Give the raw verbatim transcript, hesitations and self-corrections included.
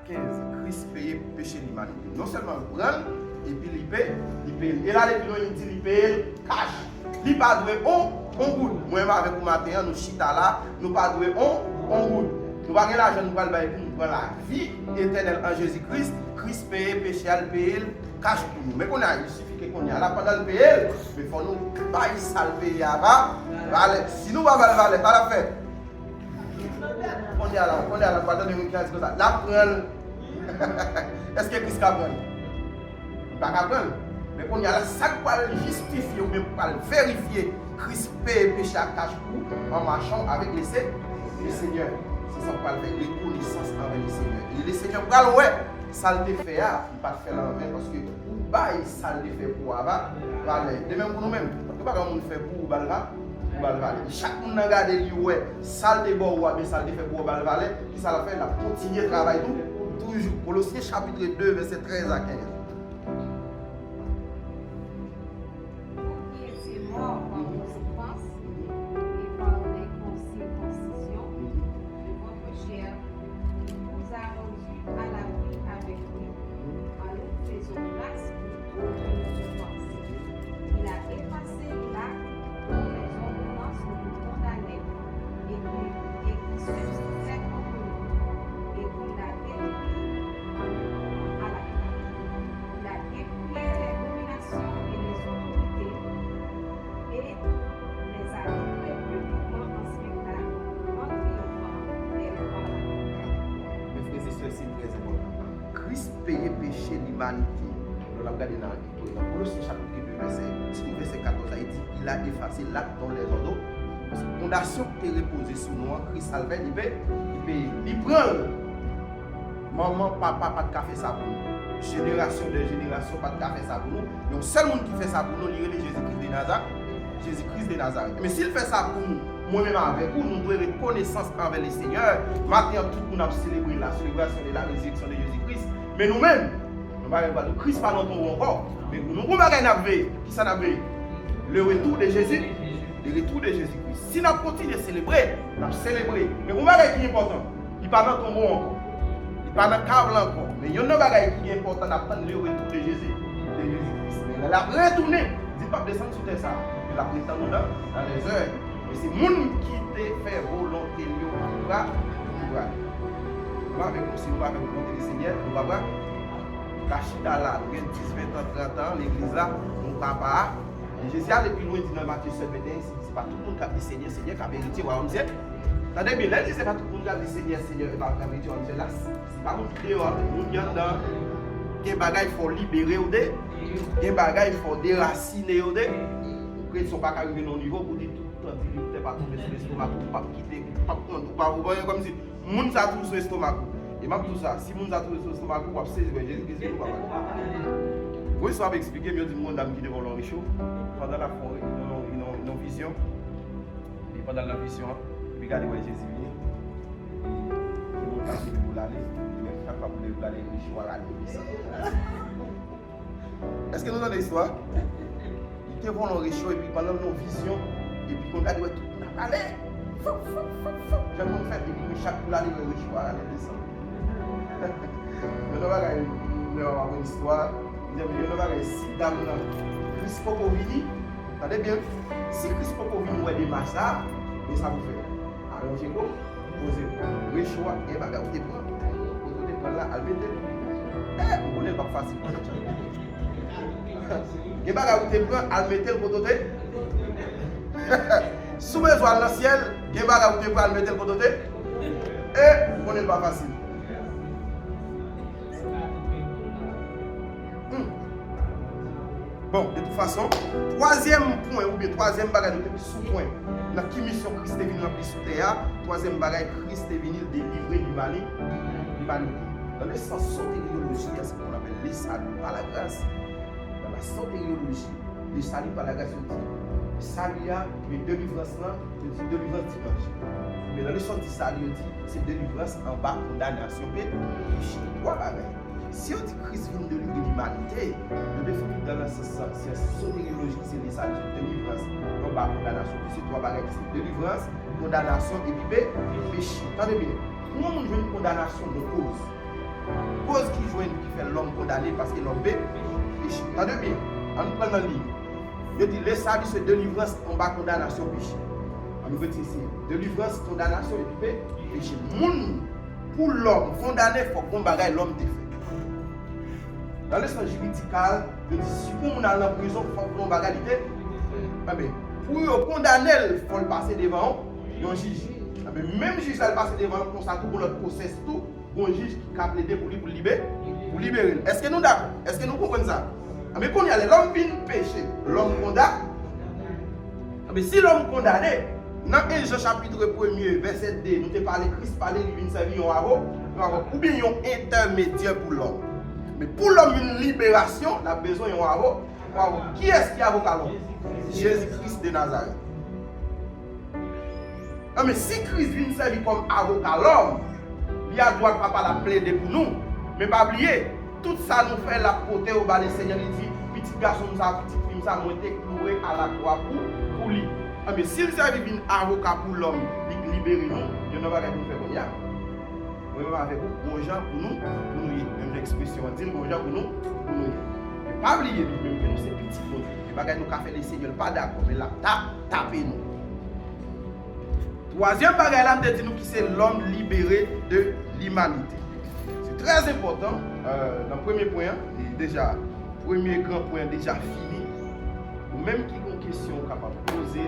Kenz, Kris peye peche limanite. Non sèlman l pran l, epi li pe, li peye l. E l ale pi lwen, li di li peye l kach. Li pa dwe on, on goud. Mwen menm avèk ou maten an, nou chita la, nou pa dwe on, on goud. Nou pa gen lajan nou pral bay pou nou pran lavi etènèl an Jezi Kris. Kris peye peche a, l peye l kach pou nou. Men kounye a, il suffit ke kounye a la, pandan l peye l, men fò nou bay sa l peye a va, valè. Si nou pa ba l valè, sa l ap fè? Kounye a la, kounye a la, pa tande moun ki al di konsa, l ap pran l. Èske Kris ka pran l? Li pa ka pran l. Men kounye a la, sa k pral jistifye oubyen k pral verifye Kris peye peche a kach pou an machan avèk lese, le Senyè. Se sa k pral fè rekonesans anvè le Senyè. E le Senyè pral wè sa l te fè a, li pa t fè l anven, paske ou bay sa l te fè pou ou a va, valè. De menm pou nou menm. Yo pa gen moun fè pou ou ba l va, ou ba l valè. Chak moun nan gade li wè sa l te ba ou a, men sa l te fè pou ou ba l valè, kisa l ap fè? L ap kontinye travay tou, toujou. Kolosyen chapit de, vèsè trèz a kenz. Vous qui étiez morts dans vos offenses et par l'incirconcision de votre chair, il vous a rendus à la vie avec lui, en nous faisant place pour toutes nos offenses. Il a effacé l'acte dont les ordonnances nous condamnaient et qui, et qui subsistait contre nous, et qui l'a détruit en le clouant à la croix. Il a dépouillé les dominations et les autorités, et les a livrés publiquement en spectacle, en triomphant vers par la porte. Mes frères et sœurs, c'est très important. Kris peye peche limanite. Lè n ap gade nan, nan Kolosyen chapit de, vèsè, si nou vèsè katòz la, li di, il a effacé l'acte dont les ordonnances, fondasyon ki te repoze sou nou an, Kris al fè, li pe, li peye, li pran l. Manman, papa pa t ka fè sa pou nou. Jenerasyon dè jenerasyon pa t ka fè sa pou nou. Men yon sèl moun ki fè sa pou nou, li rele Jezi Kris de Naza-, Jezi Kris de Nazarèt. Men si l fè sa pou nou, mwen menm avèk ou, nou dwe rekonesans anvè le Senyè. Maten an, tout moun ap selebre la célébration de la résurrection de Jésus-Christ. Men nou menm, nou pa gen dwa di Kris pa nan tonbo ankò. Men nou gon bagay n ap veye. Kisa n ap veye? Le retour de Jésus, le retour de Jésus-Christ. Si n ap kontinye selebre, n ap selebre. Men gon bagay ki enpòtan. Li pa nan tonbo ankò. Li pa nan kav la ankò. Men youn nan bagay ki enpòtan, n ap tann le retour de Jezi, de Jezi Kris. Men lè l ap retounen, di l p ap desann sou tè sa a. Men l ap ret tann nou nan, nan lèzè. Men se moun ki te fè volonte l yo ki va, ki va. Nou avèk nou, si nou avèk volonte de Senyè, nou va, nou ka chita la, nou gen dis, ven tan, trant an, legliz la, nou pa pa. E Jezi ale pi lwen, di nan Matye sèt, venteyen, se pa tout moun k ap di Senyè, Senyè k ap eritye wayòm syèl. Tande byen, lè l di se pa tout moun k ap di Senyè, Senyè, e pa k ap eritye wayòm syèl la, se pa moun ki deyò a, moun ki anndan. Gen bagay fò w libere w de, gen bagay fò w derasine yo de. Ou kretyen, w pa ka rive nan yon nivo pou w di tout tan di li tè pa tonbe sou lestomak ou, ou p ap kite, ou p ap pran, ou p ap, ou p ap, kòmsi Moun sa toujou sou estomak ou. E m ap di w sa, si moun sa toujou sou estomak ou, w ap sezi wè Jezi Kris vini, w p ap ale. Gon istwa ap eksplike m, yo di m gon dam ki te vòlò richo, pandan l ap fè yon, yon, yon, yon vizyon, epi pandan l nan vizyon an, epi gade wè Jezi vini, epi gen moun k ap vini pou l ale, epi menm chak fwa pou l ale, richo a rale desann. Èske nou tande istwa? Li te vòlò richo epi pandan l nan vizyon, epi konn gade wè tout moun ap ale. Fou, fou, fou, fou. Jan moun fè, epi men chak pou l ale wè richo a ale desann. Yon nan bagay, lè w ap aprann istwa, li di, yon nan bagay, si dam nan, Kris poko vini, tande byen, si Kris poko vini wè demach sa, men sa pou fè. Alonje kò w, poze kò w. Recho a, gen bagay ou te pran. Kote ou te pran l la, al mete l. Eh, m konnen l p ap fasil pou tèt chan. Gen bagay ou te pran, al mete l kote w te. Si w bezwen al nan syèl, gen bagay ou te pran, al mete l kote w te. Eh, m konnen l pa fasil. Hmm. Bon, de tout fason, twazyèm pwen oubyen twazyèm bagay nou te sou pwen nan ki misyon Kris te vin ranpli sou tè a, twazyèm bagay Kris te vini l delivre limani-, limanite. Dans le sens soteriologie, c'est ce qu'on appelle le salut par la grâce. Dans la soteriologie, le salut par la grâce, yo di, sali a, men delivrans lan, yo di delivrans dimanch. Men nan leson di sali, yo di, se delivrans anba kondanasyon pe-, peche. Twa bagay. Si yo di Kris vin delivre limanite, yo defini l nan sans sa, syans soteryolojik, se li sa, se delivrans anba kondanasyon. Se twa bagay ki se delivrans, kondanasyon epi pe-, peche. Tande byen, pou yon moun jwenn kondanasyon nan koz, Koz ki jwenn ki fè lòm kondane paske lòm pe-, peche. Tande byen, ann pran nan liy. Yo di, le salut se delivrans anba kondanasyon peche. Ann retire se delivrans kondanasyon epi pe-, peche. Moun, pou lòm kondane, fòk gon bagay lòm te fè. Nan le sans jiridikal, yo di, si pou moun al nan prizon, fòk gon bagay li te. Enben, pou yo kondane l, fò l pase devan yon, yon jij. Enben, menm jij la l pase devan l, konsa tou, gon lòt pwosès tou, gon jij ki ka plede pou li, pou l libe-, pou libere l. Èske nou dakò? Èske nou konprann sa? Enben, kounye a, lè lòm vin peche, lòm konda-, enben, si lòm kondane, nan en Jan chapit premye, vèsè de, nou te pale, Kris pale, li vin sèvi yon avo-, yon avo-, oubyen yon entèmedyè pou lòm. Men pou lòm vin liberasyon, l ap bezwen yon avo-, yon avo-, kiyès ki avoka lòm? Jezi Kris de Nazarèt. Enben, si Kris vin sèvi kòm avoka lòm, li a dwat Papa l ap plede pou nou. Men pa bliye, tout sa nou fè, l ap pote yo ba Lesenyè, li di, pitit gason m sa, pitit fi m sa, mwen te kloure a lakwa pou, pou li. Enben, si l sèvi vin avoka pou lòm, li libere nou, youn nan bagay pou nou fè kounye a. Mwen menm avèk ou, gon jan pou nou, pou nou ye. Menm jan ekspresyon an di l, gon jan pou nou, pou nou ye. Men pa bliye nou menm ke nou se pitit Bondye. Gen bagay nou ka fè Lesenyè l pa dakò, men l ap ta-, tape nou. Twazyèm bagay la, m te di nou ki se lòm libere de limanite. Se trè enpòtan, euh, nan premye pwen an, e deja, premye gran pwen an deja fini. Ou menm ki gon kesyon ou kapab poze,